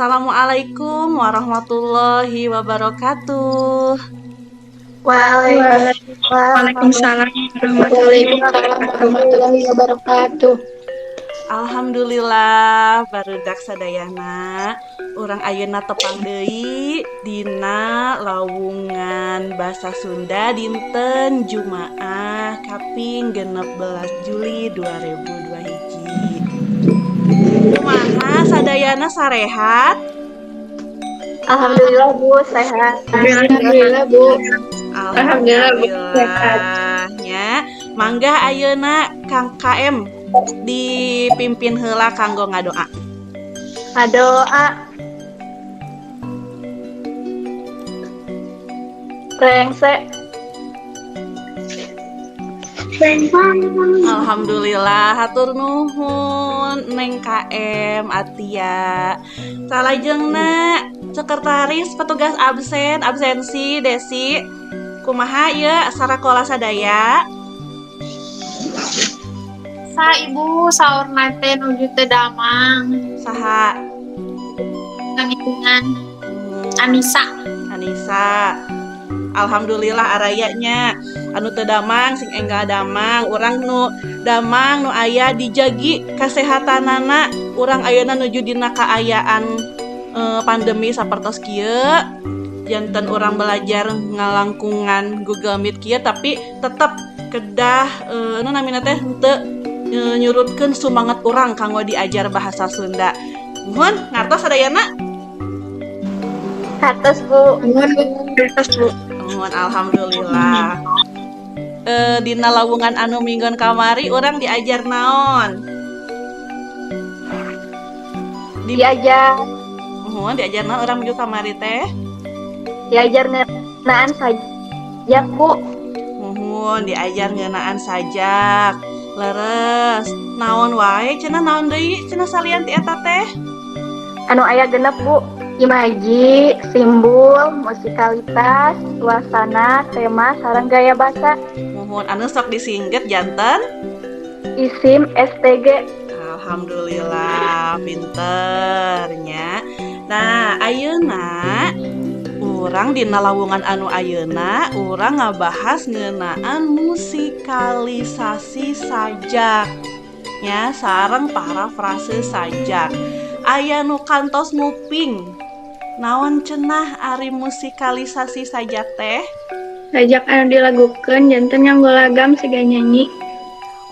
Assalamualaikum warahmatullahi wabarakatuh. Waalaikumsalam warahmatullahi wabarakatuh. Alhamdulillah barudak sadayana urang ayeuna tepang deui dina lawungan basa Sunda dinten Jumaah kaping 16 Juli 2021. Kumaha sadayana sarehat? Alhamdulillah Bu, sehat. Alhamdulillah Bu. Alhamdulillah Bu, sehat. Nya, mangga ayeuna Kang KM dipimpin heula kanggo ngadoa. Ngadoa. Rengse. Alhamdulillah hatur nuhun Neng KM Atia. Salajengna sekretaris petugas absen absensi Desi. Kumaha ieu sarakola sadaya? Sa Ibu saurna teh nuju teu damang. Saha? Ngitungan. Anissa. Anissa. Alhamdulillah arayanya anu teu damang sing enggal damang, urang nu damang nu aya dijagi kasehatanana, urang ayeuna nuju dina kaayaan pandemi sapertos kieu, janten urang belajar ngalangkungan Google Meet kieu tapi tetep kedah nu namina teh henteu nyurutkeun sumanget urang kanggo diajar bahasa Sunda. Nuhun, ngartos sadayana? Ngartos Bu. Nuhun Bu. Ngartos Bu. Nuhun, alhamdulillah. Dina lawungan anu minggon kamari urang diajar naon? Diajar. Nuhun, diajar naon urang minggu kamari teh? Diajar ngeunaan sajak Bu. Nuhun, diajar ngeunaan sajak. Leres, naon wae cenah, naon deui cenah salian ti eta teh? Anu aya genep Bu. Imaji, simbol, musikalitas, suasana, tema, sareng gaya basa. Muhun, anu sok disingget janten? Isim STG. Alhamdulillah, pinternya. Nah, ayeuna urang dina lawungan anu ayeuna urang ngabahas ngeunaan musikalisasi sajak nya sareng parafrase sajak. Aya nu kantos nguping naon cenah ari musikalisasi sajak teh? Sajak anu dilagukeun janten nganggo lagam siga nyanyi.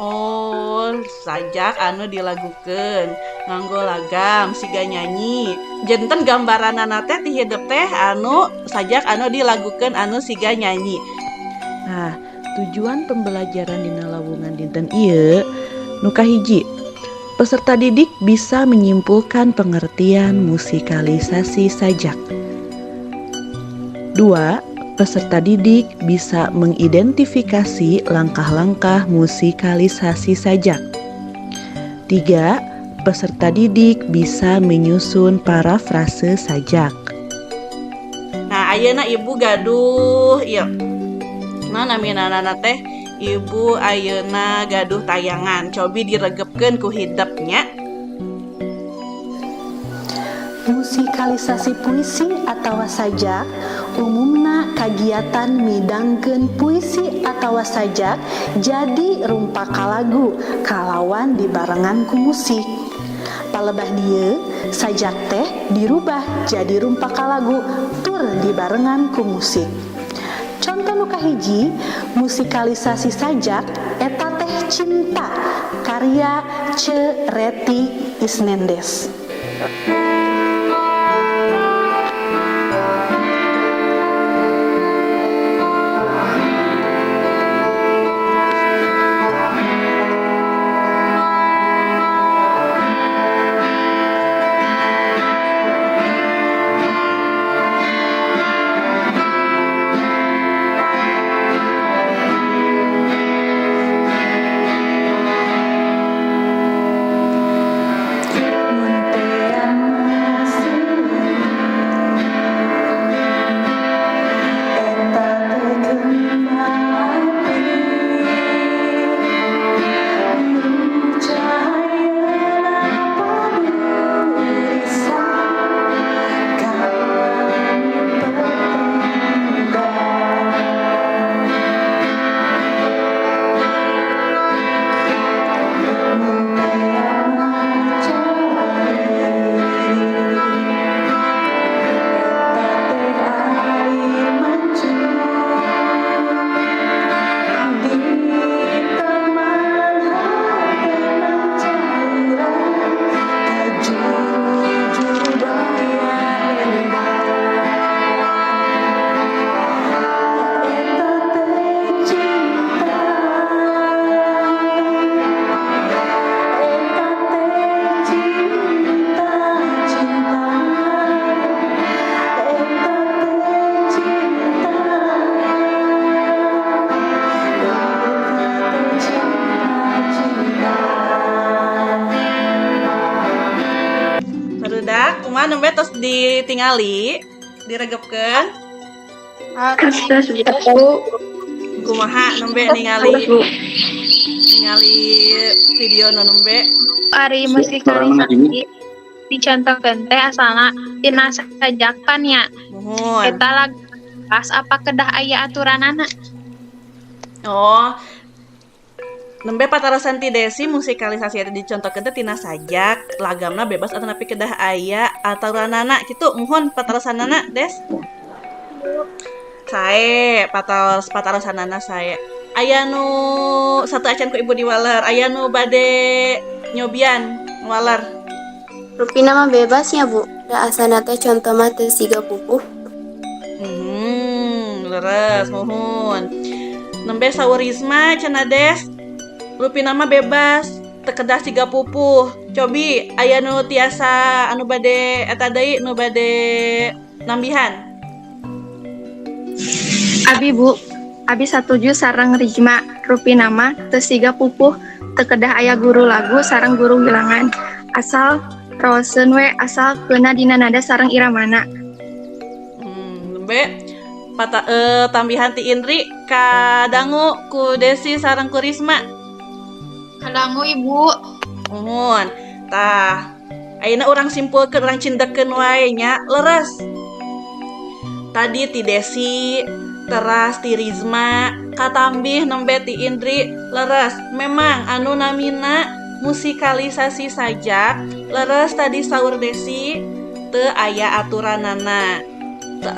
Oh, sajak anu dilagukeun nganggo lagam siga nyanyi. Janten gambaranana teh ti hidep teh anu sajak anu dilagukeun anu siga nyanyi. Nah, tujuan pembelajaran dina lawungan dinten ieu nu kahiji, peserta didik bisa menyimpulkan pengertian musikalisasi sajak. 2, peserta didik bisa mengidentifikasi langkah-langkah musikalisasi sajak. 3, peserta didik bisa menyusun parafrase sajak. Nah, ayeuna ibu gaduh ieu. Nah, naminana teh ibu ayeuna gaduh tayangan. Cobi diregepkeun ku hidepnya. Musikalisasi puisi atawa sajak umumna kagiatan midangkeun puisi atawa sajak jadi rumpaka lagu kalawan dibarengan ku musik. Palebah dieu sajak teh dirubah jadi rumpaka lagu tur dibarengan ku musik. Contoh nu kahiji musikalisasi sajak eta teh Cinta karya Ce Reti Isnendes. Mun teu Kumaha, nembe tos ditingali, diregepkeun? Tos, Bu. Kumaha nembe ningali Bu. Ningali video nu nembe? Ari musikalisasi dicontohkeun teh asalna tina sajakan ya. Muhun. Eta lagu pas apa kedah aya aturanana? Oh. Nembe patarosan ti Desi, musikalisasi eta dicontohkeun teh tina sajak, lagamna bebas atanapi kedah aya aturanana kitu? Muhun patarosanana, Des. Sae, patarosanana sae. Aya nu satu acan ku ibu diwaler, aya nu bade nyobian waler? Rupina mah bebas ya, Bu. Da asana teh contoh mah teu siga pupuh. Leres, muhun. Nembe saur Risma cenah, Des. Rupina mah bebas, teu kedah siga pupuh. Cobi aya nu tiasa anu bade eta deui, nu bade nambihan? Abi, Bu, Abi satuju sareng Rijma. Rupina mah teu siga pupuh, teu kedah aya guru lagu sareng guru wilangan. Asal raoseun we, asal keuna dina nada sareng iramana. Nembe tambihan ti Indri kadangu ku Desi sareng ku Risma? Kadangu, Ibu. Muhun. Tah, ayeuna urang simpulkeun, urang cindekkeun wae nya, leres. Tadi ti Desi, teras ti Rizma, katambih nembe ti Indri, leres. Memang anu namina musikalisasi sajak, leres tadi saur Desi, teu aya aturanana.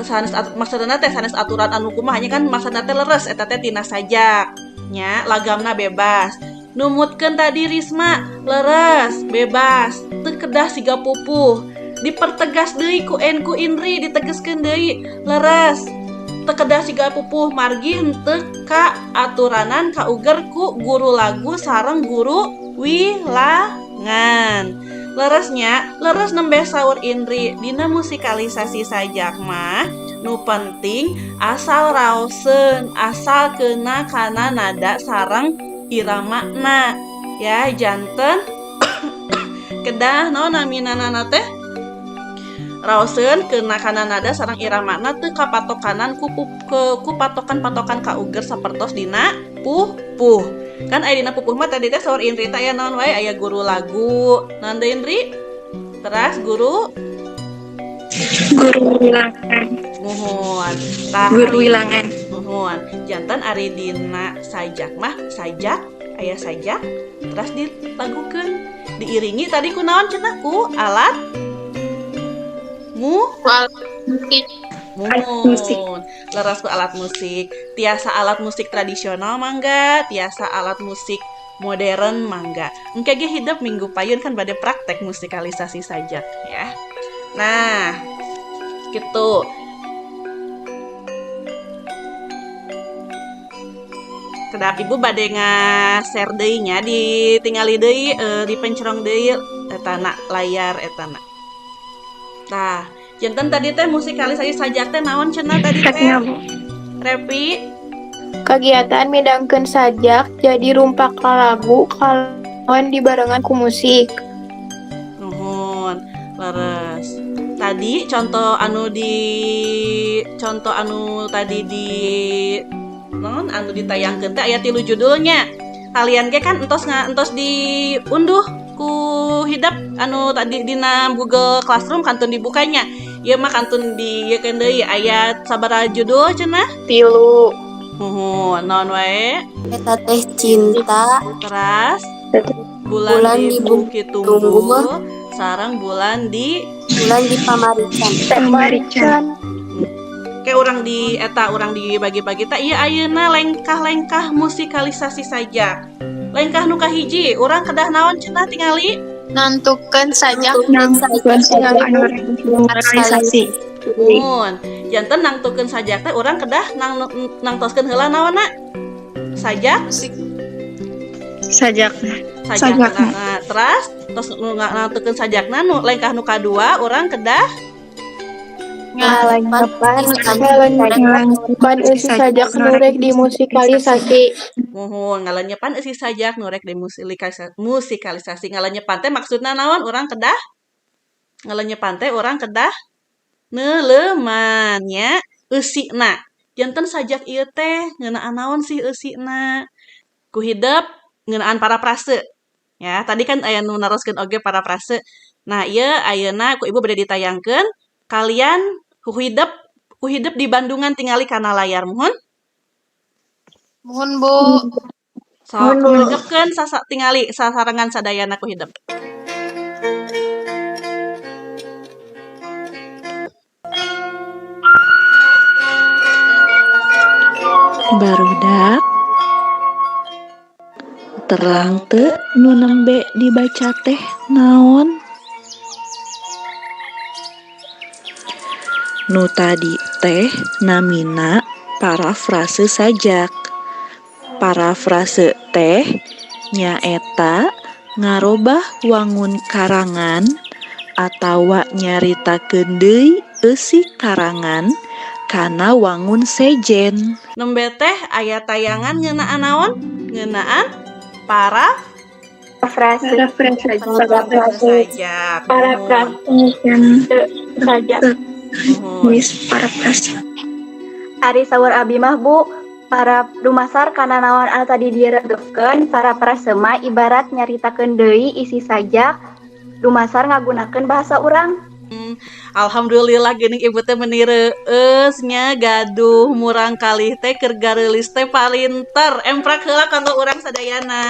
Sanes maksudna teh sanes aturan anu kumaha nya kan, maksudna teh leres eta teh tina sajak nya, lagamna bebas. Numutkeun tadi Risma, leres bebas, teu kedah siga pupuh. Dipertegas deui ku en ku Indri, ditegeskeun deui, leres teu kedah siga pupuh margi henteu ka aturanan kauger ku guru lagu sareng guru wilangan. Leresnya, leres nembe saur Indri, dina musikalisasi sajak mah nu penting asal raoseun, asal kena kana nada sareng iramana ya. Janten kedah naon naminana teh, raoseun kena kana nada sareng iramana, teu kapatokanan ku patokan-patokan kauger sapertos dina pupuh. Kan aya dina pupuh mah tadi teh saur Indri teh aya naon wae? Aya guru lagu, naon deui, Indri? Teras guru Guru wilangan. Muhun. Tah, Guru wilangan. Muhun. Janten ari dina sajak mah sajak, aya sajak terus dilagukeun, diiringi tadi ku naon cenah, ku alat mu Musik. Musik. Muhun. Leres, ku alat musik. Tiasa alat musik tradisional mangga, tiasa alat musik modern mangga. Engke ge hidep minggu payun kan bade praktek musikalisasi sajak ya. Nah, gitu. Kedap, ibu bade nga-share deui nya, ditingali deui, dipencerong deui etana layar etana. Tah, janten tadi teh musikalisasi sajak teh naon cenah tadi teh? Teknya, Bu. Repi? Kegiatan midangkeun sajak jadi rumpak lagu kalawan dibarengan ku musik. Nuhun, leres. Tadi contoh anu tadi di non anu ditayangkeun teh aya tilu judulnya. Kalian ge kan entos diunduh ku hidep anu tadi dina Google Classroom, kantun dibukanya. Ieu mah kantun di ieu deui, aya sabaraha judul cenah? 3. Nuhun, naon wae? Eta teh cinta, Teras bulan, Bulan di di Bukit Tunggul, Tunggul, sareng bulan di bulan di Pamarican. Pamarican. Kayak orang di eta orang dibagi-bagi tak iya. Ayeuna lengkah-lengkah musikalisasi sajak. Lengkah nu kahiji, urang kedah naon cenah tingali? Nantukeun sajak. Nangtukeun sajak anu musikalisasi. Mun janten nangtukeun sajak teh urang kedah nangtoskeun heula naonna? Sajak. Musik. Sajak. Sajakna. Sajakna. Nah, teras tos nu nangtukeun sajakna, nu lengkah nu kadua urang kedah Ngalenyepan eusi sajak nu rek dimusikalisasi. Muhun, ngalenyepan eusi sajak nu rek dimusikalisasi. Musikalisasi, ngalenyepan teh maksudna naon? Urang kedah Ngalenyepan teh urang kedah neuleuman nya eusina. Janten sajak ieu teh ngeunaan naon sih eusina? Ku hidep ngeunaan parafrase. Ya, tadi kan aya nu naroskeun oge parafrase. Nah, ieu ayeuna ku ibu bade ditayangkeun kalian ku hidep di Bandungan tingali kana layar, muhun. Muhun, Bu. Sok regepkeun sasa tingali sasarengan sadayana ku hidep. Barudak, terang teu nu nembe dibaca teh naon? Nu tadi teh namina parafrase sajak. Parafrase teh nyaeta ngarobah wangun karangan atawa nyaritakeun deui eusi karangan kana wangun sejen. Nembe teh aya tayangan ngeunaan naon? Ngeunaan para Frase. Parafrase sajak. Parafrase sajak. Muhun. Parafrase. Ari saur abi mah, Bu, para dumasar kana naon anu tadi diregepkeun, parafrase mah ibarat nyaritakeun deui isi sajak dumasar ngagunakeun bahasa urang. Alhamdulillah, geuning ibu teh meuni reueus nya, gaduh murang kalih teh keur gareulis teh palinter. Emprak heula kanggo urang sadayana.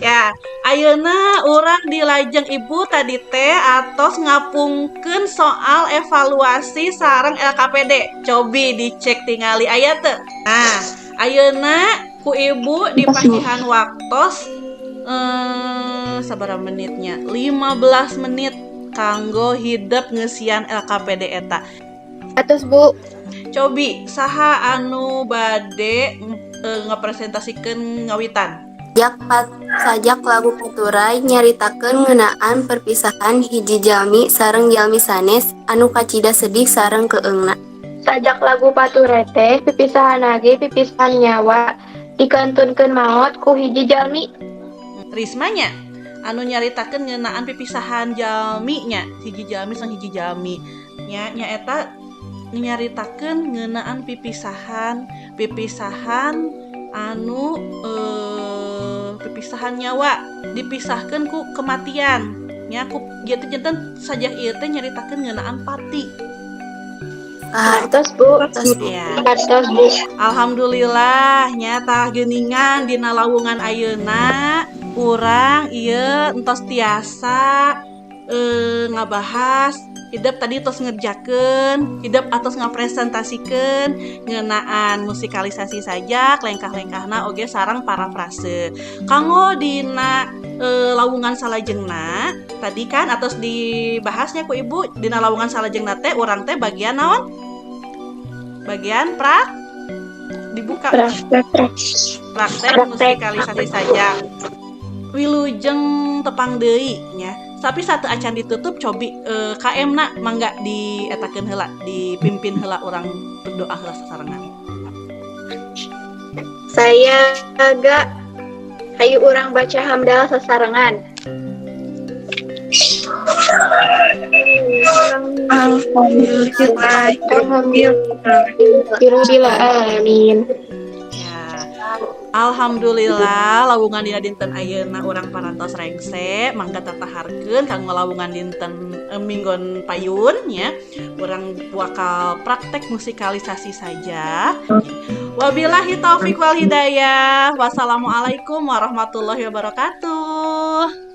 Ya, ayeuna urang dilajeng ibu tadi teh atos ngapungkeun soal evaluasi sareng LKPD. Cobi dicek tingali aya teu? Nah, ayeuna ku ibu dipasihan waktos sabaraha menitnya? 15 menit kanggo hidep ngeusian LKPD eta. Atos, Bu. Cobi saha anu bade ngapresentasikeun ngawitan? Sajak lagu Paturay nyaritakeun ngeunaan perpisahan hiji jalmi sareng jalmi sanes anu kacida sedih sareng keengna. Sajak lagu Paturay teh pipisahan ge pipisahan nyawa dikantunkeun maot ku hiji jalmi. Rismanya anu nyaritakeun ngeunaan pipisahan jalmi nya, hiji jalmi sareng hiji jalmi nya, nyaeta nyaritakeun ngeunaan pipisahan, pipisahan anu pipisahan nyawa dipisahkeun ku kematian nya, ku ieu teh janten sajak ieu teh nyaritakeun ngeunaan pati. Atos, Bu. Atos, Bu. Ya. Atos, Bu. Alhamdulillah nya, tah geuningan dina lawungan ayeuna urang ieu entos tiasa ngabahas, hidep tadi tos ngerjakeun, hidep atos ngapresentasikeun ngeunaan musikalisasi sajak lengkah-lengkahna oge sareng parafrase. Kanggo dina lawungan salajengna, tadi kan atos dibahasnya ku ibu, dina lawungan salajengna teh urang teh bagian naon? Bagian dibuka Praktek. Praktek musikalisasi sajak. Wilujeng tepang deui nya. Tapi sateuacan ditutup, cobi KM na mangga dietakeun heula, dipimpin heula, urang berdoa heula sasarengan. Saya agak, hayu urang baca hamdalah sasarengan. Alhamdulillah. Alhamdulillah. Ya. Alhamdulillah, lawungan dina dinten ayeuna urang parantos rengse, mangga tataharkeun kanggo lawungan dinten minggon payun nya. Urang bakal praktek musikalisasi saja. Wabillahi taufik wal hidayah. Wassalamualaikum warahmatullahi wabarakatuh.